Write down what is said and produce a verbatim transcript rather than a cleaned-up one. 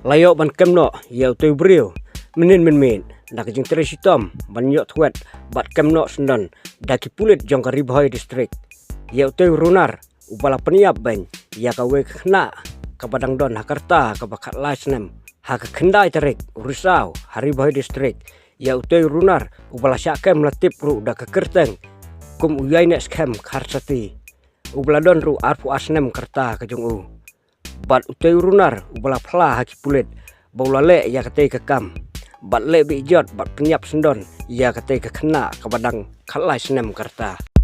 La ïoh ban kem noh ïa utei u briew mynnin mynmiet da ka jingtrei shitom ban ïoh thwet bad kem noh syndon da ki pulit jong ka Ri Bhoi District ïa utei u runar uba la pynïap beiñ ïa kawei ka khynnah kaba dang don ha ka rta kaba khatlai snem. Ha ka khyndai tarik u Risaw ha Ri Bhoi District ïa utei u runar uba la shah kem la tip ruh da ka kyrteng kum u Ïainehskhem Kharsati, uba la don ruh arphew ar snem ka rta ka jong u. Bad utei u runar uba la phla ha ki pulit ba u la leh ïa katei ka kam bad leh beiñ jot bad pynïap syndon ïa katei ka khynnah kaba dang khatlai snem ka rta.